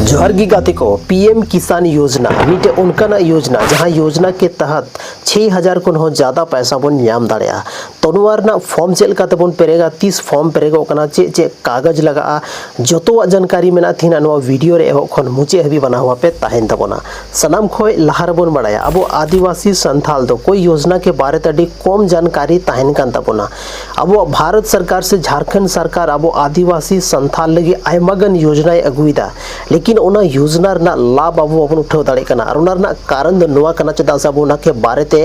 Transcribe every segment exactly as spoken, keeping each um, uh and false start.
ᱡᱚᱦᱟᱨ ᱜᱮ ᱜᱟᱛᱮ ᱠᱚ, ᱯᱤ ᱮᱢ ᱠᱤᱥᱟᱱ ᱭᱳᱡᱽᱱᱟ ᱢᱤᱫᱴᱮᱡ ᱚᱱᱠᱟᱱᱟᱜ ᱭᱳᱡᱽᱱᱟ, ᱡᱟᱦᱟᱸ ᱭᱳᱡᱽᱱᱟ ᱠᱮ ᱛᱟᱦᱟᱛ ᱪᱷᱚᱭ ᱦᱟᱡᱟᱨ ᱠᱷᱚᱱ ᱦᱚᱸ ᱡᱟᱫᱟ ᱯᱟᱭᱥᱟ ᱵᱚᱱ ᱧᱟᱢ ᱫᱟᱲᱮᱭᱟᱜᱼᱟ᱾ ᱛᱚ ᱱᱚᱣᱟ ᱨᱮᱱᱟᱜ ᱯᱷᱚᱨᱢ ᱪᱮᱫ ᱞᱮᱠᱟ ᱛᱮᱵᱚᱱ ᱯᱮᱨᱮᱜᱟ, ᱛᱤᱥ ᱯᱷᱚᱨᱢ ᱯᱮᱨᱮᱜᱚᱜ ᱠᱟᱱᱟ, ᱪᱮᱫ ᱪᱮᱫ ᱠᱟᱜᱚᱡᱽ ᱞᱟᱜᱟᱜᱼᱟ, ᱡᱚᱛᱚᱣᱟᱜ ᱡᱟᱱᱠᱟᱨᱤ ᱢᱮᱱᱟᱜᱼᱟ ᱛᱤᱦᱤᱧᱟᱜ ᱱᱚᱣᱟ ᱵᱷᱤᱰᱤᱭᱳ ᱨᱮ᱾ ᱮᱦᱚᱵ ᱠᱷᱚᱱ ᱢᱩᱪᱟᱹᱫ ᱦᱟᱹᱵᱤᱡ ᱵᱟᱱᱟᱣ ᱟᱯᱮ ᱛᱟᱦᱮᱱ ᱛᱟᱵᱚᱱᱟ᱾ ᱥᱟᱱᱟᱢ ᱠᱷᱚᱱ ᱞᱟᱦᱟ ᱨᱮᱵᱚᱱ ᱵᱟᱲᱟᱭᱟ, ᱟᱵᱚ ᱟᱹᱫᱤᱵᱟᱹᱥᱤ ᱥᱟᱱᱛᱷᱟᱞ ᱫᱚ ᱠᱚᱭ ᱭᱳᱡᱽᱱᱟ ᱠᱮ ᱵᱟᱨᱮ ᱛᱮ ᱟᱹᱰᱤ ᱠᱚᱢ ᱡᱟᱱᱠᱟᱨᱤ ᱛᱟᱦᱮᱱ ᱠᱟᱱ ᱛᱟᱵᱚᱱᱟ᱾ ᱟᱵᱚᱣᱟᱜ ᱵᱷᱟᱨᱚᱛ ᱥᱚᱨᱠᱟᱨ ᱥᱮ ᱡᱷᱟᱨᱠᱷᱚᱸᱰ ᱥᱚᱨᱠᱟᱨ ᱟᱵᱚ ᱟᱹᱫᱤᱵᱟᱹᱥᱤ ᱥᱟᱱᱛᱷᱟᱞ ᱞᱟᱹᱜᱤᱫ ᱟᱭᱢᱟ ᱜᱟᱱ ᱭᱳᱡᱽᱱᱟᱭ ᱟᱹᱜᱩᱭᱮᱫᱟ, ᱞᱮᱠᱤᱱ ᱚᱱᱟ ᱭᱳᱡᱽᱱᱟ ᱨᱮᱱᱟᱜ ᱞᱟᱵᱷ ᱟᱵᱚ ᱵᱟᱵᱚᱱ ᱩᱴᱷᱟᱹᱣ ᱫᱟᱲᱮᱭᱟᱜ ᱠᱟᱱᱟ᱾ ᱟᱨ ᱚᱱᱟ ᱨᱮᱱᱟᱜ ᱠᱟᱨᱚᱱ ᱫᱚ ᱱᱚᱣᱟ ᱠᱟᱱᱟ, ᱪᱮᱫᱟᱜ ᱥᱮ ᱟᱵᱚ ᱚᱱᱟ ᱠᱮ ᱵᱟᱨᱮ ᱛᱮ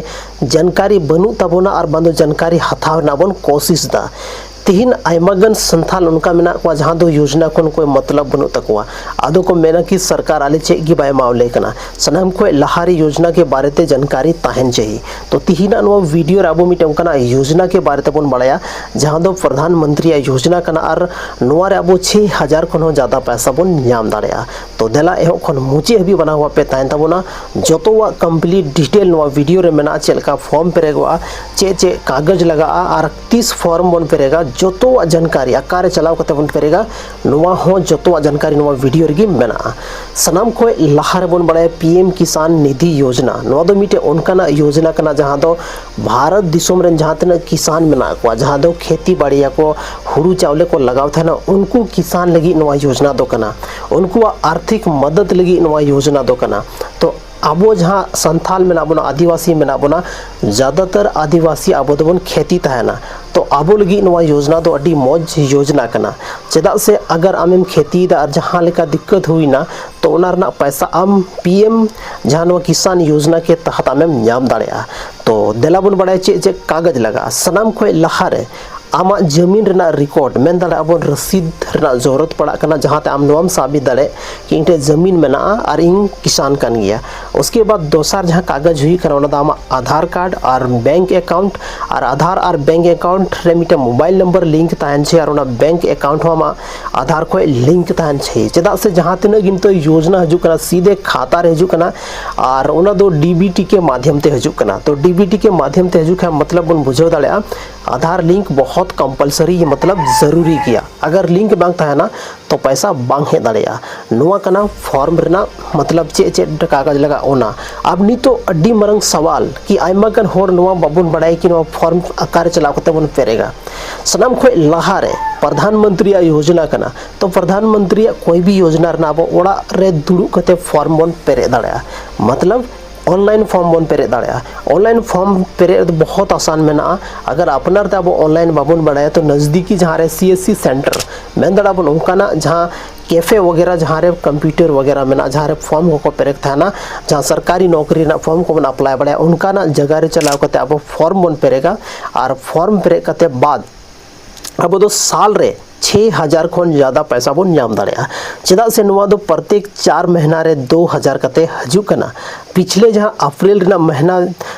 ᱡᱟᱱᱠᱟᱨᱤ ᱵᱟᱹᱱᱩᱜ ᱛᱟᱵᱚᱱᱟ ᱟᱨ ᱵᱟᱝ ᱫᱚ ᱡᱟᱱᱠᱟᱨᱤ ᱦᱟᱛᱟᱣ ᱨᱮᱱᱟᱜ ᱵᱚᱱ ᱠᱳᱥᱤᱥ ᱮᱫᱟ᱾ ᱛᱤᱦᱤᱧ ᱟᱭᱢᱟ ᱜᱟᱱ ᱥᱟᱱᱛᱷᱟᱞ ᱚᱱᱠᱟ ᱢᱮᱱᱟᱜ ᱠᱚᱣᱟ ᱡᱟᱦᱟᱸ ᱫᱚ ᱭᱳᱡᱽᱱᱟ ᱠᱷᱚᱱ ᱠᱚᱭ ᱢᱚᱛᱞᱚᱵ ᱵᱟᱹᱱᱩᱜ ᱛᱟᱠᱚᱣᱟ᱾ ᱟᱫᱚ ᱠᱚ ᱢᱮᱱᱟ ᱠᱤ ᱥᱚᱨᱠᱟᱨ ᱟᱞᱮ ᱪᱮᱫ ᱜᱮ ᱵᱟᱭ ᱮᱢᱟᱣ ᱞᱮ ᱠᱟᱱᱟ᱾ ᱥᱟᱱᱟᱢ ᱠᱷᱚᱱ ᱞᱟᱦᱟ ᱨᱮ ᱭᱳᱡᱽᱱᱟ ᱠᱮ ᱵᱟᱨᱮ ᱛᱮ ᱡᱟᱱᱠᱟᱨᱤ ᱛᱟᱦᱮᱱ ᱪᱟᱹᱦᱤ᱾ ᱛᱚ ᱛᱤᱦᱤᱧᱟᱜ ᱱᱚᱣᱟ ᱵᱷᱤᱰᱤᱭᱳ ᱨᱮ ᱟᱵᱚ ᱢᱤᱫᱴᱮᱱ ᱚᱱᱠᱟᱱᱟᱜ ᱭᱳᱡᱽᱱᱟ ᱠᱮ ᱵᱟᱨᱮ ᱛᱮᱵᱚᱱ ᱵᱟᱲᱟᱭᱟ, ᱡᱟᱦᱟᱸ ᱫᱚ ᱯᱨᱚᱫᱷᱟᱱ ᱢᱚᱱᱛᱨᱤᱭᱟᱜ ᱭᱳᱡᱽᱱᱟ ᱠᱟᱱᱟ ᱟᱨ ᱱᱚᱣᱟ ᱨᱮ ᱟᱵᱚ ᱪᱷᱚᱭ ᱦᱟᱡᱟᱨ ᱠᱷᱚᱱ ᱦᱚᱸ ᱡᱟᱫᱟ ᱯᱟᱭᱥᱟ ᱵᱚᱱ ᱧᱟᱢ ᱫᱟᱲᱮᱭᱟᱜᱼᱟ᱾ ᱛᱚ ᱫᱮᱞᱟ ᱮᱦᱚᱵ ᱠᱷᱚᱱ ᱢᱩᱪᱟᱹᱫ ᱦᱟᱹᱵᱤᱡ ᱵᱟᱱᱟᱣ ᱟᱯᱮ ᱛᱟᱦᱮᱱ ᱛᱟᱵᱚᱱᱟ᱾ ᱡᱚᱛᱚᱣᱟᱜ ᱠᱚᱢᱯᱞᱤᱴ ᱰᱤᱴᱮᱞ ᱱᱚᱣᱟ ᱵᱷᱤᱰᱤᱭᱳ ᱨᱮ ᱢᱮᱱᱟᱜᱼᱟ, ᱪᱮᱫ ᱞᱮᱠᱟ ᱯᱷᱚᱨᱢ ᱯᱮᱨᱮᱜᱚᱜᱼᱟ, ᱪᱮᱫ ᱪᱮᱫ ᱠᱟᱜᱚᱡᱽ ᱞᱟᱜᱟᱜᱼᱟ ᱟᱨ ᱛᱤᱥ ᱯᱷᱚᱨᱢ ᱵᱚᱱ ᱯᱮᱨᱮᱜᱟ, ᱡᱚᱛᱚᱣᱟᱜ ᱡᱟᱱᱠᱟᱨᱤ ᱚᱠᱟᱨᱮ ᱪᱟᱞᱟᱣ ᱠᱟᱛᱮ ᱵᱚᱱ ᱯᱮᱨᱮᱜᱟ, ᱱᱚᱣᱟ ᱦᱚᱸ ᱡᱚᱛᱚᱣᱟᱜ ᱡᱟᱱᱠᱟᱨᱤ ᱱᱚᱣᱟ ᱵᱷᱤᱰᱤᱭᱳ ᱨᱮᱜᱮ ᱢᱮᱱᱟᱜᱼᱟ᱾ ᱥᱟᱱᱟᱢ ᱠᱷᱚᱱ ᱞᱟᱦᱟ ᱨᱮᱵᱚᱱ ᱵᱟᱲᱟᱭᱟ ᱯᱤ ᱮᱢ ᱠᱤᱥᱟᱱ ᱱᱤᱫᱷᱤ ᱭᱳᱡᱽᱱᱟ᱾ ᱱᱚᱣᱟ ᱫᱚ ᱢᱤᱫᱴᱮᱱ ᱚᱱᱠᱟᱱᱟᱜ ᱭᱳᱡᱽᱱᱟ ᱠᱟᱱᱟ ᱡᱟᱦᱟᱸ ᱫᱚ ᱵᱷᱟᱨᱚᱛ ᱫᱤᱥᱚᱢ ᱨᱮᱱ ᱡᱟᱦᱟᱸ ᱛᱤᱱᱟᱹᱜ ᱠᱤᱥᱟᱱ ᱢᱮᱱᱟᱜ ᱠᱚᱣᱟ, ᱡᱟᱦᱟᱸ ᱫᱚ ᱠᱷᱮᱛᱤ ᱵᱟᱲᱤᱭᱟᱠᱚ, ᱦᱩᱲᱩ ᱪᱟᱣᱞᱮ ᱠᱚ ᱞᱟᱜᱟᱣ ᱛᱟᱦᱮᱱᱟ, ᱩᱱᱠᱩ ᱠᱤᱥᱟᱱ ᱞᱟᱹᱜᱤᱫ ᱱᱚᱣᱟ ᱭᱳᱡᱽᱱᱟ ᱫᱚ ᱠᱟᱱᱟ᱾ ᱩᱱᱠᱩᱣᱟᱜ ᱟᱨᱛᱷᱤᱠ ᱢᱚᱫᱚᱫ ᱞᱟᱹᱜᱤᱫ ᱱᱚᱣᱟ ᱭᱳᱡᱽᱱᱟ ᱫᱚ ᱠᱟᱱᱟ᱾ ᱛᱚ ᱟᱵᱚ ᱡᱟᱦᱟᱸ ᱥᱟᱱᱛᱷᱟᱞ ᱢᱮᱱᱟᱜ ᱵᱚᱱᱟ, ᱟᱹᱫᱤᱵᱟᱹᱥᱤ ᱢᱮᱱᱟᱜ ᱵᱚᱱᱟ, ᱡᱟᱫᱟᱛᱟᱨ ᱟᱹᱫᱤᱵᱟᱹᱥᱤ ᱟᱵᱚ ᱫᱚᱵᱚᱱ ᱠᱷᱮᱛᱤ ᱛᱟᱦᱮᱱᱟ᱾ ᱛᱚ ᱟᱵᱚ ᱞᱟᱹᱜᱤᱫ ᱱᱚᱣᱟ ᱭᱳᱡᱽᱱᱟ ᱫᱚ ᱟᱹᱰᱤ ᱢᱚᱡᱽ ᱭᱳᱡᱽᱱᱟ ᱠᱟᱱᱟ᱾ ᱪᱮᱫᱟᱜ ᱥᱮ ᱟᱜᱟᱨ ᱟᱢᱮᱢ ᱠᱷᱮᱛᱤᱭᱮᱫᱟ ᱟᱨ ᱡᱟᱦᱟᱸ ᱞᱮᱠᱟ ᱫᱤᱠᱠᱟᱛ ᱦᱩᱭᱱᱟ, ᱛᱚ ᱚᱱᱟ ᱨᱮᱱᱟᱜ ᱯᱚᱭᱥᱟ ᱟᱢ ᱯᱤ ᱮᱢ ᱡᱟᱦᱟᱸ ᱱᱚᱣᱟ ᱠᱤᱥᱟᱱ ᱭᱳᱡᱽᱱᱟ ᱠᱮ ᱛᱟᱦᱟᱛ ᱟᱢᱮᱢ ᱧᱟᱢ ᱫᱟᱲᱮᱭᱟᱜᱼᱟ᱾ ᱛᱚ ᱫᱮᱞᱟ ᱵᱚᱱ ᱵᱟᱲᱟᱭᱟ ᱪᱮᱫ ᱪᱮᱫ ᱠᱟᱜᱚᱡᱽ ᱞᱟᱜᱟᱜᱼᱟ᱾ ᱥᱟᱱᱟᱢ ᱠᱷᱚᱱ ᱞᱟᱦᱟ ᱨᱮ ᱟᱢᱟᱜ ᱡᱟᱹᱢᱤᱱ ᱨᱮᱱᱟᱜ ᱨᱮᱠᱚᱨᱰ, ᱢᱮᱱ ᱫᱟᱲᱮᱭᱟᱜᱼᱟ ᱵᱚᱱ ᱨᱚᱥᱤᱫ ᱨᱮᱱᱟᱜ ᱡᱚᱨᱩᱨᱚᱛ ᱯᱟᱲᱟᱜ ᱠᱟᱱᱟ, ᱡᱟᱦᱟᱸ ᱛᱮ ᱟᱢ ᱱᱚᱣᱟᱢ ᱥᱟᱵᱤᱛ ᱫᱟᱲᱮᱭᱟᱜ ᱠᱤ ᱤᱧ ᱴᱷᱮᱱ ᱡᱟᱹᱢᱤᱱ ᱢᱮᱱᱟᱜᱼᱟ ᱟᱨ ᱤᱧ ᱠᱤᱥᱟᱱ ᱠᱟᱱ ᱜᱮᱭᱟ᱾ ᱩᱥᱠᱮ ᱵᱟᱫ ᱫᱚᱥᱟᱨ ᱡᱟᱦᱟᱸ ᱠᱟᱜᱚᱡᱽ ᱦᱩᱭᱩᱜ ᱠᱟᱱᱟ, ᱚᱱᱟ ᱫᱚ ᱟᱢᱟᱜ ᱟᱫᱷᱟᱨ ᱠᱟᱨᱰ ᱟᱨ ᱵᱮᱝᱠ ᱮᱠᱟᱣᱩᱱᱴ, ᱟᱨ ᱟᱫᱷᱟᱨ ᱟᱨ ᱵᱮᱝᱠ ᱮᱠᱟᱣᱩᱱᱴ ᱨᱮ ᱢᱤᱫᱴᱮᱱ ᱢᱳᱵᱟᱭᱤᱞ ᱱᱟᱢᱵᱟᱨ ᱞᱤᱝᱠ ᱛᱟᱦᱮᱱ ᱪᱟᱹᱦᱤ ᱟᱨ ᱚᱱᱟ ᱵᱮᱝᱠ ᱮᱠᱟᱣᱩᱱᱴ ᱦᱚᱸ ᱟᱢᱟᱜ ᱟᱫᱷᱟᱨ ᱠᱷᱚᱱ ᱞᱤᱝᱠ ᱛᱟᱦᱮᱱ ᱪᱟᱹᱦᱤ᱾ ᱪᱮᱫᱟᱜ ᱥᱮ ᱡᱟᱦᱟᱸ ᱛᱤᱱᱟᱹᱜ ᱜᱮ ᱱᱤᱛᱚᱜ ᱭᱳᱡᱽᱱᱟ ᱦᱤᱡᱩᱜ ᱠᱟᱱᱟ, ᱥᱤᱫᱷᱮ ᱠᱷᱟᱛᱟ ᱨᱮ ᱦᱤᱡᱩᱜ ᱠᱟᱱᱟ ᱟᱨ ᱚᱱᱟ ᱫᱚ ᱰᱤ ᱵᱤ ᱴᱤ ᱠᱮ ᱢᱟᱫᱷᱭᱚᱢ ᱛᱮ ᱦᱤᱡᱩᱜ ᱠᱟᱱᱟ᱾ ᱛᱚ ᱰᱤ ᱵᱤ ᱴᱤ ᱠᱮ ᱢᱟᱫᱷᱭᱚᱢ ᱛᱮ ᱦᱤᱡᱩᱜ ᱠᱷᱟᱱ ᱢᱚᱛᱞᱚᱵ ᱵᱚᱱ ᱵᱩᱡᱷᱟᱹᱣ ᱫᱟᱲᱮᱭᱟᱜᱼᱟ, ᱟᱫᱷᱟᱨ ᱞᱤᱝᱠ ᱵᱚᱦᱚᱛ ᱠᱚᱢᱯᱟᱞᱥᱟᱨᱤ, ᱢᱚᱛᱞᱚᱵ ᱡᱟᱹᱨᱩᱨᱤ ᱜᱮᱭᱟ᱾ ᱟᱜᱟᱨ ᱞᱤᱝᱠ ᱵᱟᱝ ᱛᱟᱦᱮᱱᱟ ᱛᱚ ᱯᱚᱭᱥᱟ ᱵᱟᱝ ᱦᱮᱡ ᱫᱟᱲᱮᱭᱟᱜᱼᱟ᱾ ᱱᱚᱣᱟ ᱠᱟᱱᱟ ᱯᱷᱚᱨᱢ ᱨᱮᱱᱟᱜ ᱢᱚᱛᱞᱚᱵ ᱪᱮᱫ ᱪᱮᱫ ᱠᱟᱜᱚᱡᱽ ᱞᱟᱜᱟᱜᱼᱟ ᱚᱱᱟ᱾ ᱟᱨ ᱱᱤᱛᱚᱜ ᱟᱹᱰᱤ ᱢᱟᱨᱟᱝ ᱥᱟᱣᱟᱞ ᱠᱤ ᱟᱭᱢᱟ ᱜᱟᱱ ᱦᱚᱲ ᱱᱚᱣᱟ ᱵᱟᱵᱚᱱ ᱵᱟᱲᱟᱭᱟ ᱠᱤ ᱱᱚᱣᱟ ᱯᱷᱚᱨᱢ ᱚᱠᱟᱨᱮ ᱪᱟᱞᱟᱣ ᱠᱟᱛᱮ ᱵᱚᱱ ᱯᱮᱨᱮᱜᱟ᱾ ᱥᱟᱱᱟᱢ ᱠᱷᱚᱱ ᱞᱟᱦᱟᱨᱮ ᱯᱨᱚᱫᱷᱟᱱ ᱢᱚᱱᱛᱨᱤᱭᱟᱜ ᱭᱳᱡᱚᱱᱟ ᱠᱟᱱᱟ, ᱛᱚ ᱯᱨᱚᱫᱷᱟᱱ ᱢᱚᱱᱛᱨᱤᱭᱟᱜ ᱠᱚᱭ ᱵᱤ ᱭᱳᱡᱚᱱᱟ ᱨᱮᱱᱟᱜ ᱟᱵᱚ ᱚᱲᱟᱜ ᱨᱮ ᱫᱩᱲᱩᱵ ᱠᱟᱛᱮ ᱯᱷᱚᱨᱢ ᱵᱚᱱ ᱯᱮᱨᱮᱡ ᱫᱟᱲᱮᱭᱟᱜᱼᱟ᱾ ᱢᱚᱛᱞᱚᱵ ᱚᱱᱞᱟᱭᱤᱱ ᱯᱷᱚᱨᱢ ᱵᱚᱱ ᱯᱮᱨᱮᱡ ᱫᱟᱲᱮᱭᱟᱜᱼᱟ᱾ ᱚᱱᱞᱟᱭᱤᱱ ᱯᱷᱚᱨᱢ ᱯᱮᱨᱮᱡ ᱨᱮᱫᱚ ᱵᱚᱦᱩᱛ ᱟᱥᱟᱱ ᱢᱮᱱᱟᱜᱼᱟ᱾ ᱟᱜᱟᱨ ᱟᱯᱱᱟᱨ ᱛᱮ ᱟᱵᱚ ᱚᱱᱞᱟᱭᱤᱱ ᱵᱟᱵᱚᱱ ᱵᱟᱲᱟᱭᱟ ᱛᱚ ᱱᱟᱡᱽᱫᱤᱠᱤ ᱡᱟᱦᱟᱸ ᱨᱮ ᱥᱤ ᱮᱥ ᱥᱤ ᱥᱮᱱᱴᱟᱨ ᱢᱮᱱ ᱫᱟᱲᱮᱭᱟᱜᱼᱟ ᱵᱚᱱ ᱚᱱᱠᱟᱱᱟᱜ ᱡᱟᱦᱟᱸ ᱠᱮᱯᱷᱮ ᱣᱟᱜᱮᱨᱟ ᱡᱟᱦᱟᱸ ᱨᱮ ᱠᱚᱢᱯᱤᱭᱩᱴᱟᱨ ᱣᱟᱜᱮᱨᱟ ᱢᱮᱱᱟᱜᱼᱟ, ᱡᱟᱦᱟᱸ ᱨᱮ ᱯᱷᱚᱨᱢ ᱠᱚᱠᱚ ᱯᱮᱨᱮᱡ ᱛᱟᱦᱮᱱᱟ, ᱡᱟᱦᱟᱸ ᱥᱚᱨᱠᱟᱨᱤ ᱱᱚᱠᱨᱤ ᱨᱮᱱᱟᱜ ᱯᱷᱚᱨᱢ ᱠᱚᱵᱚᱱ ᱟᱯᱞᱟᱭ ᱵᱟᱲᱟᱭᱟ, ᱚᱱᱠᱟᱱᱟᱜ ᱡᱟᱭᱜᱟ ᱨᱮ ᱪᱟᱞᱟᱣ ᱠᱟᱛᱮ ᱟᱵᱚ ᱯᱷᱚᱨᱢ ᱵᱚᱱ ᱯᱮᱨᱮᱡᱟ᱾ ᱟᱨ ᱯᱷᱚᱨᱢ ᱯᱮᱨᱮᱡ ᱠᱟᱛᱮ ᱵᱟᱫ ᱟᱵᱚ ᱫᱚ ᱥᱟᱞ ᱨᱮ ᱪᱷᱮ ᱦᱟᱡᱟᱨ ᱠᱷᱚᱱ ᱡᱟᱫᱟ ᱯᱚᱭᱥᱟ ᱵᱚᱱ ᱧᱟᱢ ᱫᱟᱲᱮᱭᱟᱜᱼᱟ᱾ ᱪᱮᱫᱟᱜ ᱥᱮ ᱱᱚᱣᱟ ᱫᱚ ᱯᱨᱚᱛᱮᱠ ᱪᱟᱨ ᱢᱟᱹᱦᱱᱟᱹ ᱨᱮ ᱫᱩ ᱦᱟᱡᱟᱨ ᱠᱟᱛᱮ ᱦᱤᱡᱩᱜ ᱠᱟᱱᱟ᱾ ᱯᱤᱪᱷᱞᱮ ᱡᱟᱦᱟᱸ ᱮᱯᱨᱤᱞ ᱨᱮᱱᱟᱜ ᱢᱟᱹᱦᱱᱟᱹ,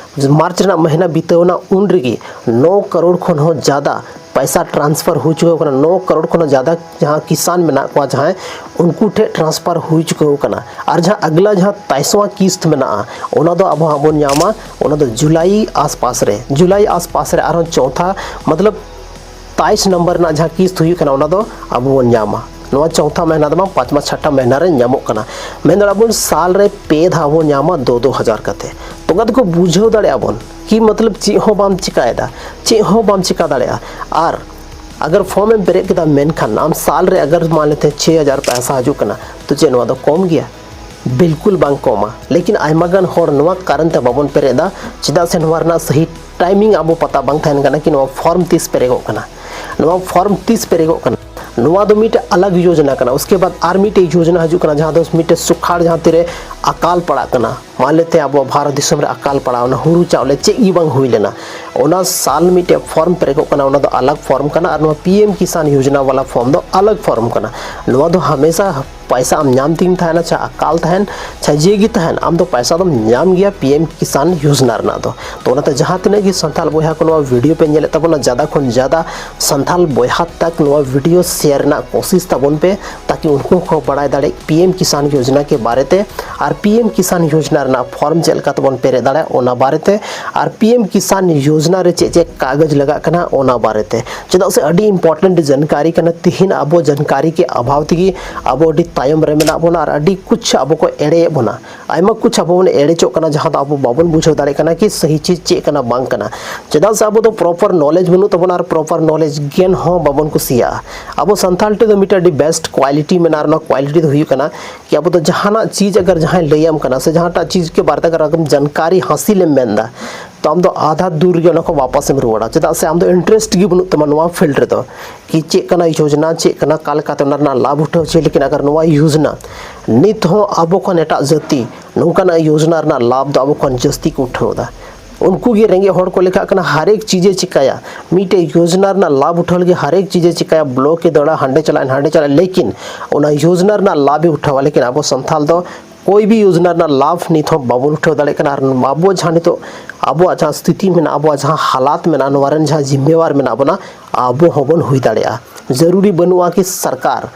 ᱢᱟᱨᱪ ᱨᱮᱱᱟᱜ ᱢᱟᱹᱦᱱᱟᱹ ᱵᱤᱛᱟᱹᱣ ᱮᱱᱟ, ᱩᱱ ᱨᱮᱜᱮ ᱱᱚ ᱠᱟᱨᱳᱲ ᱠᱷᱚᱱ ᱦᱚᱸ ᱡᱟᱫᱟ ᱯᱚᱭᱥᱟ ᱴᱨᱟᱱᱥᱯᱷᱟᱨ ᱦᱩᱭ ᱪᱩᱠᱟᱹᱣ ᱠᱟᱱᱟ᱾ ᱱᱚ ᱠᱟᱨᱳᱲ ᱠᱷᱚᱱ ᱦᱚᱸ ᱡᱟᱫᱟ ᱡᱟᱦᱟᱸ ᱠᱤᱥᱟᱱ ᱢᱮᱱᱟᱜ ᱠᱚᱣᱟ ᱡᱟᱦᱟᱸᱭ, ᱩᱱᱠᱩ ᱴᱷᱮᱱ ᱴᱨᱟᱱᱥᱯᱷᱟᱨ ᱦᱩᱭ ᱪᱩᱠᱟᱹᱣ ᱠᱟᱱᱟ᱾ ᱟᱨ ᱡᱟᱦᱟᱸ ᱟᱜᱽᱞᱟ ᱡᱟᱦᱟᱸ ᱛᱟᱭᱥᱣᱟ ᱠᱤᱥᱛ ᱢᱮᱱᱟᱜᱼᱟ, ᱚᱱᱟ ᱫᱚ ᱟᱵᱚ ᱦᱟᱸᱜ ᱵᱚᱱ ᱧᱟᱢᱟ, ᱚᱱᱟ ᱫᱚ ᱡᱩᱞᱟᱭ ᱟᱥᱯᱟᱥ ᱨᱮ, ᱡᱩᱞᱟᱭ ᱟᱥᱯᱟᱥ ᱨᱮ ᱟᱨᱦᱚᱸ ᱪᱚᱣᱛᱷᱟ, ᱢᱚᱛᱞᱚᱵ ᱛᱟᱭᱤᱥ ᱱᱚᱢᱵᱚᱨ ᱨᱮᱱᱟᱜ ᱡᱟᱦᱟᱸ ᱠᱤᱥᱛ ᱦᱩᱭᱩᱜ ᱠᱟᱱᱟ, ᱚᱱᱟ ᱫᱚ ᱟᱵᱚ ᱵᱚᱱ ᱧᱟᱢᱟ᱾ ᱱᱚᱣᱟ ᱪᱚᱣᱛᱷᱟ ᱢᱟᱹᱦᱱᱟᱹ ᱫᱚ ᱵᱟᱝ, ᱯᱟᱸᱪᱣᱟ ᱪᱷᱟᱴᱟ ᱢᱟᱹᱦᱱᱟᱹ ᱨᱮ ᱧᱟᱢᱚᱜ ᱠᱟᱱᱟ᱾ ᱢᱮᱱ ᱫᱟᱲᱮᱭᱟᱜᱼᱟ ᱵᱚᱱ ᱥᱟᱞ ᱨᱮ ᱯᱮ ᱫᱷᱟᱣ ᱵᱚᱱ ᱧᱟᱢᱟ ᱫᱩ ᱫᱩ ᱦᱟᱡᱟᱨ ᱠᱟᱛᱮ᱾ ᱛᱚ ᱚᱱᱠᱟ ᱫᱚᱠᱚ ᱵᱩᱡᱷᱟᱹᱣ ᱫᱟᱲᱮᱭᱟᱜᱼᱟ ᱵᱚᱱ ᱠᱤ ᱢᱚᱛᱞᱚᱵ ᱪᱮᱫ ᱦᱚᱸ ᱵᱟᱢ ᱪᱤᱠᱟᱭᱮᱫᱟ, ᱪᱮᱫ ᱦᱚᱸ ᱵᱟᱢ ᱪᱤᱠᱟ ᱫᱟᱲᱮᱭᱟᱜᱼᱟ᱾ ᱟᱨ ᱟᱜᱟᱨ ᱯᱷᱚᱨᱢ ᱮᱢ ᱯᱮᱨᱮᱡ ᱠᱮᱫᱟ, ᱢᱮᱱᱠᱷᱟᱱ ᱟᱢ ᱥᱟᱞ ᱨᱮ ᱟᱜᱟᱨ ᱢᱟᱱ ᱞᱮᱛᱮ ᱪᱷᱮ ᱦᱟᱡᱟᱨ ᱯᱚᱭᱥᱟ ᱦᱤᱡᱩᱜ ᱠᱟᱱᱟ, ᱛᱚ ᱪᱮᱫ ᱱᱚᱣᱟ ᱫᱚ ᱠᱚᱢ ᱜᱮᱭᱟ? ᱵᱤᱞᱠᱩᱞ ᱵᱟᱝ ᱠᱚᱢᱟ᱾ ᱞᱮᱠᱤᱱ ᱟᱭᱢᱟ ᱜᱟᱱ ᱦᱚᱲ ᱱᱚᱣᱟ ᱠᱟᱨᱚᱱ ᱛᱮ ᱵᱟᱵᱚᱱ ᱯᱮᱨᱮᱡ ᱮᱫᱟ, ᱪᱮᱫᱟᱜ ᱥᱮ ᱱᱚᱣᱟ ᱨᱮᱱᱟᱜ ᱥᱟᱹᱦᱤ ᱴᱟᱭᱢᱤᱝ ᱟᱵᱚ ᱯᱟᱛᱟ ᱵᱟᱝ ᱛᱟᱦᱮᱱ ᱠᱟᱱᱟ ᱠᱤ ᱱᱚᱣᱟ ᱯᱷᱚᱨᱢ ᱛᱤᱥ ᱯᱮᱨᱮᱡᱚᱜ ᱠᱟᱱᱟ, ᱱᱚᱣᱟ ᱯᱷᱚᱨᱢ ᱛᱤᱥ ᱯᱮᱨᱮᱡᱚᱜ ᱠᱟᱱᱟ᱾ ᱱᱚᱣᱟ ᱫᱚ ᱢᱤᱫᱴᱮᱡ ᱟᱞᱟᱜᱽ ᱭᱳᱡᱚᱱᱟ ᱠᱟᱱᱟ᱾ ᱩᱥᱠᱮ ᱵᱟᱫ ᱟᱨ ᱢᱤᱫᱴᱮᱡ ᱭᱳᱡᱚᱱᱟ ᱦᱤᱡᱩᱜ ᱠᱟᱱᱟ, ᱡᱟᱦᱟᱸ ᱫᱚ ᱢᱤᱫᱴᱮᱡ ᱥᱩᱠᱷᱟᱲ, ᱡᱟᱦᱟᱸ ᱛᱤᱨᱮ ᱟᱠᱟᱞ ᱯᱟᱲᱟᱜ ᱠᱟᱱᱟ, ᱢᱟᱱ ᱞᱮᱛᱮ ᱟᱵᱚ ᱵᱷᱟᱨᱚᱛ ᱫᱤᱥᱚᱢ ᱨᱮ ᱟᱠᱟᱞ ᱯᱟᱲᱟᱣ ᱮᱱᱟ, ᱦᱩᱲᱩ ᱪᱟᱣᱞᱮ ᱪᱮᱫ ᱜᱮ ᱵᱟᱝ ᱦᱩᱭ ᱞᱮᱱᱟ, ᱚᱱᱟ ᱥᱟᱞ ᱢᱤᱫᱴᱮᱡ ᱯᱷᱚᱨᱢ ᱯᱮᱨᱮᱡᱚᱜ ᱠᱟᱱᱟ, ᱚᱱᱟ ᱫᱚ ᱟᱞᱟᱜᱽ ᱯᱷᱚᱨᱢ ᱠᱟᱱᱟ᱾ ᱟᱨ ᱱᱚᱣᱟ ᱯᱤ ᱮᱢ ᱠᱤᱥᱟᱱ ᱭᱳᱡᱚᱱᱟ ᱣᱟᱞᱟ ᱯᱷᱚᱨᱢ ᱫᱚ ᱟᱞᱟᱜᱽ ᱯᱷᱚᱨᱢ ᱠᱟᱱᱟ᱾ ᱱᱚᱣᱟ ᱫᱚ ᱦᱟᱢᱮᱥᱟ ᱯᱚᱭᱥᱟ ᱟᱢ ᱧᱟᱢ ᱛᱤᱧ ᱛᱟᱦᱮᱱᱟ, ᱪᱟᱦᱮ ᱟᱠᱟᱞ ᱛᱟᱦᱮᱱ, ᱪᱟᱦᱮ ᱡᱮ ᱜᱮ ᱛᱟᱦᱮᱱ, ᱟᱢ ᱫᱚ ᱯᱚᱭᱥᱟ ᱫᱚᱢ ᱧᱟᱢ ᱜᱮᱭᱟ ᱯᱤ ᱮᱢ ᱠᱤᱥᱟᱱ ᱭᱳᱡᱚᱱᱟ ᱨᱮᱱᱟᱜ ᱫᱚ᱾ ᱛᱚ ᱚᱱᱟᱛᱮ ᱡᱟᱦᱟᱸ ᱛᱤᱱᱟᱹᱜ ᱜᱮ ᱥᱟᱱᱛᱟᱲ ᱵᱚᱭᱦᱟ ᱠᱚ ᱱᱚᱣᱟ ᱵᱷᱤᱰᱤᱭᱳ ᱯᱮ ᱧᱮᱞᱮᱫ ᱛᱟᱵᱚᱱᱟ, ᱡᱟᱫᱟ ᱠᱷᱚᱱ ᱡᱟᱫᱟ ᱥᱟᱱᱛᱟᱲ ᱵᱚᱭᱦᱟ ᱛᱟᱠ ᱱᱚᱣᱟ ᱵᱷᱤᱰᱤᱭᱳ ᱥᱮᱭᱟᱨ ᱨᱮᱱᱟᱜ ᱠᱳᱥᱤᱥ ᱛᱟᱵᱚᱱ ᱯᱮ, ᱛᱟᱠᱤ ᱩᱱᱠᱩ ᱦᱚᱸᱠᱚ ᱵᱟᱲᱟᱭ ᱫᱟᱲᱮᱭᱟᱜ ᱯᱤ ᱮᱢ ᱠᱤᱥᱟᱱ ᱭᱳᱡᱚᱱᱟ ᱠᱮ ᱵᱟᱨᱮ ᱛᱮ, ᱟᱨ ᱯᱤ ᱮᱢ ᱠᱤᱥᱟᱱ ᱭᱳᱡᱚᱱᱟ ᱨᱮᱱᱟᱜ ᱯᱷᱚᱨᱢ ᱪᱮᱫ ᱞᱮᱠᱟ ᱛᱮᱵᱚᱱ ᱯᱮᱨᱮᱡ ᱫᱟᱲᱮᱭᱟᱜᱼᱟ ᱚᱱᱟ ᱵᱟᱨᱮ ᱛᱮ, ᱟᱨ ᱯᱤ ᱮᱢ ᱠᱤᱥᱟᱱ ᱭᱳᱡᱚᱱᱟ ᱡᱳᱡᱽᱱᱟ ᱨᱮ ᱪᱮᱫ ᱪᱮᱫ ᱠᱟᱜᱚᱡᱽ ᱞᱟᱜᱟᱜ ᱠᱟᱱᱟ, ᱚᱱᱟ ᱵᱟᱨᱮᱛᱮ᱾ ᱪᱮᱫᱟᱜ ᱥᱮ ᱟᱹᱰᱤ important ᱡᱟᱱᱠᱟᱨᱤ ᱠᱟᱱᱟ᱾ ᱛᱤᱦᱤᱧ ᱟᱵᱚ ᱡᱟᱱᱠᱟᱨᱤ ᱠᱮ ᱚᱵᱷᱟᱵ ᱛᱮᱜᱮ ᱟᱵᱚ ᱟᱹᱰᱤ ᱛᱟᱭᱚᱢ ᱨᱮ ᱢᱮᱱᱟᱜ ᱵᱚᱱᱟ ᱟᱨ ᱟᱹᱰᱤ ᱠᱩᱪ ᱟᱵᱚ ᱠᱚ ᱮᱲᱮᱭᱮᱫ ᱵᱚᱱᱟ᱾ ᱟᱭᱢᱟ ᱠᱩᱪ ᱟᱵᱚ ᱵᱚᱱ ᱮᱲᱮ ᱦᱚᱪᱚᱜ ᱠᱟᱱᱟ, ᱡᱟᱦᱟᱸ ᱫᱚ ᱟᱵᱚ ᱵᱟᱵᱚᱱ ᱵᱩᱡᱷᱟᱹᱣ ᱫᱟᱲᱮᱭᱟᱜ ᱠᱟᱱᱟ ᱠᱤ ᱥᱟᱹᱦᱤ ᱪᱤᱡᱽ ᱪᱮᱫ ᱠᱟᱱᱟ, ᱵᱟᱝ ᱠᱟᱱᱟ᱾ ᱪᱮᱫᱟᱜ ᱥᱮ ᱟᱵᱚ ᱫᱚ proper knowledge ᱵᱟᱹᱱᱩᱜ ᱛᱟᱵᱚᱱᱟ ᱟᱨ proper knowledge ᱜᱮᱭᱟᱱ ᱦᱚᱸ ᱵᱟᱵᱚᱱ ᱠᱩᱥᱤᱭᱟᱜᱼᱟ᱾ ᱟᱵᱚ ᱥᱟᱱᱛᱟᱲ ᱴᱷᱮᱱ ᱫᱚ ᱢᱤᱫᱴᱮᱱ ᱟᱹᱰᱤ best quality ᱢᱮᱱᱟᱜᱼᱟ, ᱟᱨ ᱚᱱᱟ quality ᱫᱚ ᱦᱩᱭᱩᱜ ᱠᱟᱱᱟ ᱠᱤ ᱟᱵᱚ ᱫᱚ ᱡᱟᱦᱟᱱᱟᱜ ᱪᱤᱡᱽ ᱟᱜᱟᱨ ᱡᱟᱦᱟᱸᱭ ᱞᱟᱹᱭᱟᱢ ᱠᱟᱱᱟ ᱥᱮ ᱡᱟᱦᱟᱸᱴᱟᱜ ᱪᱤᱡᱽ ᱠᱮ ᱵᱟᱨᱮ ᱛᱮ ᱟᱜᱟᱨ ᱟᱢ ᱡᱟᱱᱠᱟᱨᱤ ᱦᱟᱥᱤᱞ ᱮᱢ ᱢᱮᱱᱫᱟ, ᱛᱚ ᱟᱢ ᱫᱚ ᱟᱫᱷᱟ ᱫᱩᱨ ᱨᱮᱜᱮ ᱚᱱᱟ ᱠᱚ ᱣᱟᱯᱟᱥ ᱮᱢ ᱨᱩᱣᱟᱹᱲᱟ᱾ ᱪᱮᱫᱟᱜ ᱥᱮ ᱟᱢ ᱫᱚ interest ᱜᱮ ᱵᱟᱹᱱᱩᱜ ᱛᱟᱢᱟ ᱱᱚᱣᱟ field ᱨᱮᱫᱚ, ᱠᱤ ᱪᱮᱫ ᱠᱟᱱᱟ ᱭᱳᱡᱽᱱᱟ, ᱪᱮᱫ ᱠᱟᱱᱟ, ᱚᱠᱟ ᱞᱮᱠᱟᱛᱮ ᱚᱱᱟ ᱨᱮᱱᱟᱜ ᱞᱟᱵᱷ ᱩᱴᱷᱟᱹᱣ ᱪᱮᱫ᱾ ᱞᱮᱠᱤᱱ ᱟᱜᱟᱨ ᱱᱚᱣᱟ ᱭᱳᱡᱽᱱᱟ ᱱᱤᱛ ᱦᱚᱸ ᱟᱵᱚ ᱠᱷᱚᱱ ᱮᱴᱟᱜ ᱡᱟᱹᱛᱤ ᱱᱚᱝᱠᱟᱱᱟᱜ ᱭᱳᱡᱽᱱᱟ ᱨᱮᱱᱟᱜ ᱞᱟᱵᱷ ᱫᱚ ᱟᱵᱚ ᱠᱷᱚᱱ ᱡᱟᱹᱥᱛᱤ ᱠᱚ ᱩᱴᱷᱟᱹᱣ ᱮᱫᱟ᱾ ᱩᱱᱠᱩ ᱜᱮ ᱨᱮᱸᱜᱮᱡ ᱦᱚᱲ ᱠᱚ ᱞᱮᱠᱷᱟᱜ ᱠᱟᱱᱟ, ᱦᱟᱨ ᱮᱠ ᱪᱤᱡᱮ ᱪᱤᱠᱟᱭᱟ, ᱢᱤᱫᱴᱮᱡ ᱭᱳᱡᱽᱱᱟ ᱨᱮᱱᱟᱜ ᱞᱟᱵᱷ ᱩᱴᱷᱟᱹᱣ ᱞᱟᱹᱜᱤᱫ ᱦᱟᱨ ᱮᱠ ᱪᱤᱡᱮ ᱪᱤᱠᱟᱭᱟ, ᱵᱞᱚᱠ ᱮ ᱫᱟᱹᱲᱟ, ᱦᱟᱸᱰᱮ ᱪᱟᱞᱟᱜ, ᱦᱟᱸᱰᱮ ᱪᱟᱞᱟᱜ, ᱞᱮᱠᱤᱱ ᱚᱱᱟ ᱭᱳᱡᱽᱱᱟ ᱨᱮᱱᱟᱜ ᱞᱟᱵᱷ ᱮ ᱩᱴᱷᱟᱹᱣᱟ᱾ ᱞᱮᱠᱤᱱ ᱟᱵᱚ ᱥᱟᱱᱛᱟᱞ ᱫᱚ ᱠᱳᱭ ᱵᱤ ᱭᱳᱡᱽᱱᱟ ᱨᱮᱱᱟᱜ ᱞᱟᱵᱷ ᱱᱤᱛ ᱦᱚᱸ ᱵᱟᱵᱚᱱ ᱩᱴᱷᱟᱹᱣ ᱫᱟᱲᱮᱭᱟᱜ ᱠᱟᱱᱟ᱾ ᱟᱨ ᱟᱵᱚ ᱡᱟᱦᱟᱸ ᱱᱤᱛᱚᱜ ᱟᱵᱚᱣᱟᱜ ᱡᱟᱦᱟᱸ ᱥᱛᱷᱤᱛᱤ ᱢᱮᱱᱟᱜᱼᱟ, ᱟᱵᱚᱣᱟᱜ ᱡᱟᱦᱟᱸ ᱦᱟᱞᱟᱛ ᱢᱮᱱᱟᱜᱼᱟ, ᱱᱚᱣᱟ ᱨᱮᱱ ᱡᱟᱦᱟᱸ ᱡᱤᱢᱢᱮᱣᱟᱨ ᱢᱮᱱᱟᱜ ᱵᱚᱱᱟ, ᱟᱵᱚ ᱦᱚᱸᱵᱚᱱ ᱦᱩᱭ ᱫᱟᱲᱮᱭᱟᱜᱼᱟ᱾ ᱡᱟᱹᱨᱩᱨᱤ ᱵᱟᱹᱱᱩᱜᱼᱟ ᱠᱤ ᱥᱚᱨᱠᱟᱨ,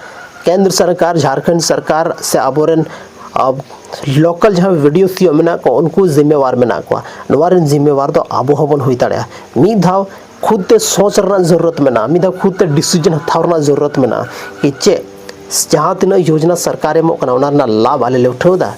ᱠᱮᱱᱫᱨᱚ ᱥᱚᱨᱠᱟᱨ, ᱡᱷᱟᱲᱠᱷᱚᱸᱰ ᱥᱚᱨᱠᱟᱨ ᱥᱮ ᱟᱵᱚᱨᱮᱱ, ᱟᱵ-, local ᱡᱟᱦᱟᱸ ᱵᱤ ᱰᱤ ᱳ ᱥᱤ ᱳ ᱢᱮᱱᱟᱜ ᱠᱚᱣᱟ, ᱩᱱᱠᱩ ᱡᱤᱢᱢᱮᱣᱟᱨ ᱢᱮᱱᱟᱜ ᱠᱚᱣᱟ᱾ ᱱᱚᱣᱟ ᱨᱮᱱ ᱡᱤᱢᱢᱮᱣᱟᱨ ᱫᱚ ᱟᱵᱚ ᱦᱚᱸᱵᱚᱱ ᱦᱩᱭ ᱫᱟᱲᱮᱭᱟᱜᱼᱟ᱾ ᱢᱤᱫ ᱫᱷᱟᱣ ᱠᱷᱩᱫ ᱛᱮ ᱥᱚᱪ ᱨᱮᱱᱟᱜ ᱡᱟᱹᱨᱩᱨᱟᱛ ᱢᱮᱱᱟᱜᱼᱟ, ᱢᱤᱫ ᱫᱷᱟᱣ ᱠᱷᱩᱫ ᱛᱮ decision ᱦᱟᱛᱟᱣ ᱨᱮᱱᱟᱜ ᱡᱟᱹᱨᱩᱨᱟᱛ ᱢᱮᱱᱟᱜᱼᱟ ᱠᱤ ᱪᱮᱫ ᱡᱟᱦᱟᱸ ᱛᱤᱱᱟᱹᱜ ᱭᱳᱡᱽᱱᱟ ᱥᱚᱨᱠᱟᱨ ᱮᱢᱚᱜ ᱠᱟᱱᱟ, ᱚᱱᱟ ᱨᱮᱱᱟᱜ ᱞᱟᱵᱷ ᱟᱞᱮ ᱞᱮ ᱩᱴᱷᱟᱹᱣ ᱮᱫᱟ?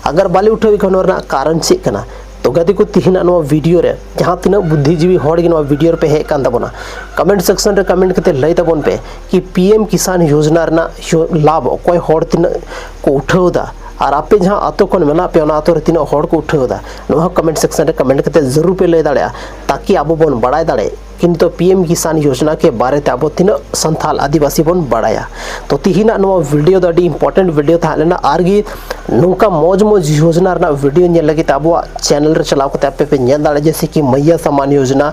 ᱟᱜᱟᱨ ᱵᱟᱞᱮ ᱩᱴᱷᱟᱹᱣᱮᱫ ᱠᱷᱟᱱ, ᱱᱚᱣᱟ ᱨᱮᱱᱟᱜ ᱠᱟᱨᱚᱱ ᱪᱮᱫ ᱠᱟᱱᱟ? ᱛᱚ ᱜᱟᱛᱮ ᱠᱚ, ᱛᱤᱦᱤᱧᱟᱜ ᱱᱚᱣᱟ ᱵᱷᱤᱰᱤᱭᱳ ᱨᱮ ᱡᱟᱦᱟᱸ ᱛᱤᱱᱟᱹᱜ ᱵᱩᱫᱽᱫᱷᱤᱡᱤᱵᱤ ᱦᱚᱲ ᱜᱮ ᱱᱚᱣᱟ ᱵᱷᱤᱰᱤᱭᱳ ᱨᱮᱯᱮ ᱦᱮᱡ ᱠᱟᱱ ᱛᱟᱵᱚᱱᱟ, comment section ᱨᱮ comment ᱠᱟᱛᱮ ᱞᱟᱹᱭ ᱛᱟᱵᱚᱱ ᱯᱮ ᱠᱤ ᱯᱤ ᱮᱢ ᱠᱤᱥᱟᱱ ᱭᱳᱡᱽᱱᱟ ᱨᱮᱱᱟᱜ ᱭᱳ-, ᱞᱟᱵᱷ ᱚᱠᱚᱭ ᱦᱚᱲ ᱛᱤᱱᱟᱹᱜ ᱠᱚ ᱩᱴᱷᱟᱹᱣ ᱮᱫᱟ, ᱟᱨ ᱟᱯᱮ ᱡᱟᱦᱟᱸ ᱟᱛᱳ ᱠᱷᱚᱱ ᱢᱮᱱᱟᱜ ᱯᱮᱭᱟ, ᱚᱱᱟ ᱟᱛᱳ ᱨᱮ ᱛᱤᱱᱟᱹᱜ ᱦᱚᱲ ᱠᱚ ᱩᱴᱷᱟᱹᱣ ᱮᱫᱟ, ᱱᱚᱣᱟ ᱦᱚᱸ comment section ᱨᱮ comment ᱠᱟᱛᱮ ᱡᱟᱹᱨᱩᱲ ᱯᱮ ᱞᱟᱹᱭ ᱫᱟᱲᱮᱭᱟᱜᱼᱟ, ᱛᱟᱠᱤ ᱟᱵᱚ ᱵᱚᱱ ᱵᱟᱲᱟᱭ ᱫᱟᱲᱮᱭᱟᱜ ᱠᱤᱱᱛᱩ ᱯᱤ ᱮᱢ ᱠᱤᱥᱟᱱ ᱭᱳᱡᱽᱱᱟ ᱠᱮ ᱵᱟᱨᱮ ᱛᱮ ᱟᱵᱚ ᱛᱤᱱᱟᱹᱜ ᱥᱟᱱᱛᱷᱟᱞ ᱟᱹᱫᱤᱵᱟᱹᱥᱤ ᱵᱚᱱ ᱵᱟᱲᱟᱭᱟ᱾ ᱛᱚ ᱛᱤᱦᱤᱧᱟᱜ ᱱᱚᱣᱟ ᱵᱷᱤᱰᱤᱭᱳ ᱫᱚ ᱟᱹᱰᱤ important ᱵᱷᱤᱰᱤᱭᱳ ᱛᱟᱦᱮᱸ ᱞᱮᱱᱟ᱾ ᱟᱨ ᱜᱮ ᱱᱚᱝᱠᱟ ᱢᱚᱡᱽ ᱢᱚᱡᱽ ᱭᱳᱡᱽᱱᱟ ᱨᱮᱱᱟᱜ ᱵᱷᱤᱰᱤᱭᱳ ᱧᱮᱞ ᱞᱟᱹᱜᱤᱫ ᱛᱮ ᱟᱵᱚᱣᱟᱜ ᱪᱮᱱᱮᱞ ᱨᱮ ᱪᱟᱞᱟᱣ ᱠᱟᱛᱮ ᱟᱯᱮ ᱯᱮ ᱧᱮᱞ ᱫᱟᱲᱮᱭᱟᱜᱼᱟ, ᱡᱮᱭᱥᱮ ᱠᱤ ᱢᱟᱭᱭᱟ ᱥᱟᱢᱟᱱ ᱭᱳᱡᱽᱱᱟ,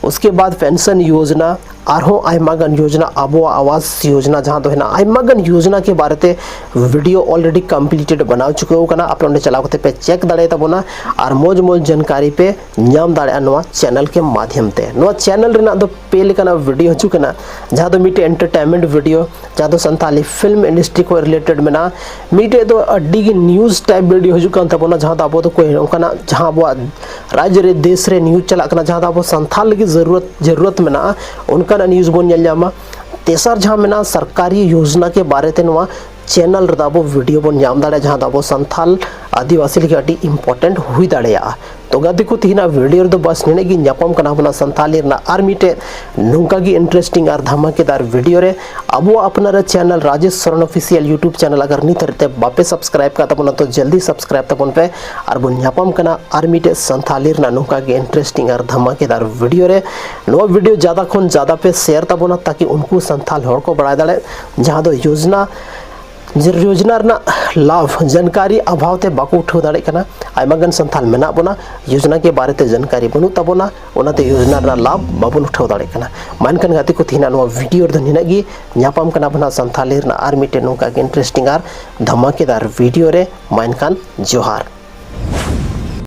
ᱩᱥᱠᱮ ᱵᱟᱫ ᱯᱮᱱᱥᱚᱱ ᱭᱳᱡᱽᱱᱟ, ᱟᱨᱦᱚᱸ ᱟᱭᱢᱟ ᱜᱟᱱ ᱭᱳᱡᱽᱱᱟ, ᱟᱵᱚᱣᱟᱜ ᱟᱣᱟᱥ ᱭᱳᱡᱽᱱᱟ ᱡᱟᱦᱟᱸ ᱫᱚ ᱦᱮᱱᱟᱜᱼᱟ, ᱟᱭᱢᱟ ᱜᱟᱱ ᱭᱳᱡᱽᱱᱟ ᱠᱮ ᱵᱟᱨᱮ ᱛᱮ ᱵᱷᱤᱰᱤᱭᱳ already completed ᱵᱮᱱᱟᱣ ᱪᱩᱠᱟᱹᱣ ᱠᱟᱱᱟ᱾ ᱟᱯᱮ ᱚᱸᱰᱮ ᱪᱟᱞᱟᱣ ᱠᱟᱛᱮ ᱯᱮ ᱪᱮᱠ ᱫᱟᱲᱮᱭᱟᱛᱟᱵᱚᱱᱟ ᱟᱨ ᱢᱚᱡᱽ ᱢᱚᱡᱽ ᱡᱟᱱᱠᱟᱨᱤ ᱯᱮ ᱧᱟᱢ ᱫᱟᱲᱮᱭᱟᱜᱼᱟ ᱱᱚᱣᱟ ᱪᱮᱱᱮᱞ ᱠᱮ ᱢᱟᱫᱷᱭᱚᱢ ᱛᱮ᱾ ᱱᱚᱣᱟ ᱪᱮᱱᱮᱞ ᱨᱮᱱᱟᱜ ᱫᱚ ᱯᱮ ᱞᱮᱠᱟᱱᱟᱜ ᱵᱷᱤᱰᱤᱭᱳ ᱦᱤᱡᱩᱜ ᱠᱟᱱᱟ᱾ ᱡᱟᱦᱟᱸ ᱫᱚ ᱢᱤᱫᱴᱮᱡ ᱮᱱᱴᱟᱨᱴᱮᱱᱢᱮᱱᱴ ᱵᱷᱤᱰᱤᱭᱳ, ᱡᱟᱦᱟᱸ ᱫᱚ ᱥᱟᱱᱛᱟᱞᱤ ᱯᱷᱤᱞᱢ ᱤᱱᱰᱟᱥᱴᱨᱤ ᱠᱚ ᱨᱤᱞᱮᱴᱮᱰ ᱢᱮᱱᱟᱜᱼᱟ᱾ ᱢᱤᱫᱴᱮᱡ ᱫᱚ ᱟᱹᱰᱤ ᱜᱮ ᱱᱤᱭᱩᱡᱽ ᱴᱟᱭᱤᱯ ᱵᱷᱤᱰᱤᱭᱳ ᱦᱤᱡᱩᱜ ᱠᱟᱱ ᱛᱟᱵᱚᱱᱟ, ᱡᱟᱦᱟᱸ ᱫᱚ ᱟᱵᱚ ᱫᱚ ᱠᱚᱭ ᱚᱱᱠᱟᱱᱟᱜ ᱡᱟᱦᱟᱸ ᱟᱵᱚᱣᱟᱜ ᱨᱟᱡᱽ ᱨᱮ, ᱫᱮᱥ ᱨᱮ ᱱᱤᱭᱩᱡᱽ ᱪᱟᱞᱟᱜ ᱠᱟᱱᱟ, ᱡᱟᱦᱟᱸ ᱫᱚ ᱟᱵᱚ ᱥᱟᱱᱛᱷᱟᱞ ᱞᱟᱹᱜᱤᱫ ᱡᱟᱹᱨᱩᱨᱟᱛ, ᱡᱟᱹᱨᱩᱨᱟᱛ ᱢᱮᱱᱟᱜᱼᱟ, ᱚᱱᱠᱟᱱᱟᱜ ᱱᱤᱭᱩᱡᱽ ᱵᱚᱱ ᱧᱮᱞ ᱧᱟᱢᱟ᱾ ᱛᱮᱥᱟᱨ ᱡᱟᱦᱟᱸ ᱢᱮᱱᱟᱜᱼᱟ, ᱥᱚᱨᱠᱟᱨᱤ ᱭᱳᱡᱽᱱᱟ ᱠᱮ ᱵᱟᱨᱮ ᱛᱮ ᱱᱚᱣᱟ ᱪᱮᱱᱮᱞ ᱨᱮᱫᱚ ᱟᱵᱚ ᱵᱷᱤᱰᱤᱭᱳ ᱵᱚᱱ ᱧᱟᱢ ᱫᱟᱲᱮᱭᱟᱜᱼᱟ, ᱡᱟᱦᱟᱸ ᱫᱚ ᱟᱵᱚ ᱥᱟᱱᱛᱷᱟᱞ ᱟᱹᱫᱤᱵᱟᱹᱥᱤ ᱞᱟᱹᱜᱤᱫ ᱟᱹᱰᱤ ᱤᱢᱯᱚᱨᱴᱮᱱᱴ ᱦᱩᱭ ᱫᱟᱲᱮᱭᱟᱜᱼᱟ᱾ ᱛᱚ ᱜᱟᱛᱮ ᱠᱚ, ᱛᱮᱦᱮᱧᱟᱜ ᱵᱷᱤᱰᱤᱭᱳ ᱨᱮᱫᱚ ᱵᱟᱥ ᱱᱤᱱᱟᱹᱜ ᱜᱮ᱾ ᱧᱟᱯᱟᱢ ᱠᱟᱱᱟ ᱵᱚᱱᱟ ᱥᱟᱱᱛᱷᱟᱞᱤ ᱨᱮᱱᱟᱜ ᱟᱨ ᱢᱤᱫᱴᱮᱡ ᱱᱚᱝᱠᱟ ᱜᱮ ᱤᱱᱴᱟᱨᱮᱥᱴᱤᱝ ᱟᱨ ᱫᱷᱟᱢᱟᱠᱮᱫᱟᱨ ᱵᱷᱤᱰᱤᱭᱳ ᱨᱮ᱾ ᱟᱵᱚᱣᱟᱜ ᱟᱯᱱᱟᱨᱟᱜ channel Rajesh Soren official YouTube channel ᱟᱜᱟᱨ ᱱᱤᱛ ᱦᱟᱹᱨᱤᱡ ᱛᱮ ᱵᱟᱯᱮ ᱥᱟᱵᱥᱠᱨᱟᱭᱤᱵ ᱠᱟᱜ ᱛᱟᱵᱚᱱᱟ, ᱛᱚ ᱡᱚᱞᱫᱤ ᱥᱟᱵᱥᱠᱨᱟᱭᱤᱵ ᱛᱟᱵᱚᱱ ᱯᱮ ᱟᱨ ᱵᱚᱱ ᱧᱟᱯᱟᱢ ᱠᱟᱱᱟ ᱟᱨ ᱢᱤᱫᱴᱮᱡ ᱥᱟᱱᱛᱷᱟᱞᱤ ᱨᱮᱱᱟᱜ ᱱᱚᱝᱠᱟ ᱜᱮ ᱤᱱᱴᱟᱨᱮᱥᱴᱤᱝ ᱟᱨ ᱫᱷᱟᱢᱟᱠᱮᱫᱟᱨ ᱵᱷᱤᱰᱤᱭᱳ ᱨᱮ᱾ ᱱᱚᱣᱟ ᱵᱷᱤᱰᱤᱭᱳ ᱡᱟᱫᱟ ᱠᱷᱚᱱ ᱡᱟᱫᱟ ᱯᱮ ᱥᱮᱭᱟᱨ ᱛᱟᱵᱚᱱᱟ, ᱛᱟᱠᱤ ᱩᱱᱠᱩ ᱥᱟᱱᱛᱷᱟᱞ ᱦᱚᱲ ᱠᱚ ᱵᱟᱲᱟᱭ ᱫᱟᱲᱮᱭᱟᱜ ᱡᱟᱦᱟᱸ ᱫᱚ ᱭᱳᱡᱽᱱᱟ ᱡᱮ ᱭᱳᱡᱽᱱᱟ ᱨᱮᱱᱟᱜ ᱞᱟᱵᱷ ᱡᱟᱱᱠᱟᱨᱤ ᱚᱵᱷᱟᱵ ᱛᱮ ᱵᱟᱠᱚ ᱩᱴᱷᱟᱹᱣ ᱫᱟᱲᱮᱭᱟᱜ ᱠᱟᱱᱟ᱾ ᱟᱭᱢᱟ ᱜᱟᱱ ᱥᱟᱱᱛᱷᱟᱞ ᱢᱮᱱᱟᱜ ᱵᱚᱱᱟ, ᱭᱳᱡᱽᱱᱟ ᱠᱮ ᱵᱟᱨᱮ ᱛᱮ ᱡᱟᱱᱠᱟᱨᱤ ᱵᱟᱹᱱᱩᱜ ᱛᱟᱵᱚᱱᱟ, ᱚᱱᱟᱛᱮ ᱭᱳᱡᱽᱱᱟ ᱨᱮᱱᱟᱜ ᱞᱟᱵᱷ ᱵᱟᱵᱚᱱ ᱩᱴᱷᱟᱹᱣ ᱫᱟᱲᱮᱭᱟᱜ ᱠᱟᱱᱟ᱾ ᱢᱟ ᱮᱱᱠᱷᱟᱱ ᱜᱟᱛᱮ ᱠᱚ, ᱛᱮᱦᱮᱧᱟᱜ ᱱᱚᱣᱟ ᱵᱷᱤᱰᱤᱭᱳ ᱨᱮᱫᱚ ᱱᱤᱱᱟᱹᱜ ᱜᱮ᱾ ᱧᱟᱯᱟᱢ ᱠᱟᱱᱟ ᱵᱚᱱ ᱦᱟᱸᱜ ᱥᱟᱱᱛᱷᱟᱞᱤ ᱨᱮᱱᱟᱜ ᱟᱨ ᱢᱤᱫᱴᱮᱱ ᱱᱚᱝᱠᱟ ᱜᱮ ᱤᱱᱴᱟᱨᱮᱥᱴᱤᱝ ᱟᱨ ᱫᱷᱟᱢᱟᱠᱮᱫᱟᱨ ᱵᱷᱤᱰᱤᱭᱳ ᱨᱮ᱾ ᱢᱟ ᱮᱱᱠᱷᱟᱱ ᱡᱚᱦᱟᱨ᱾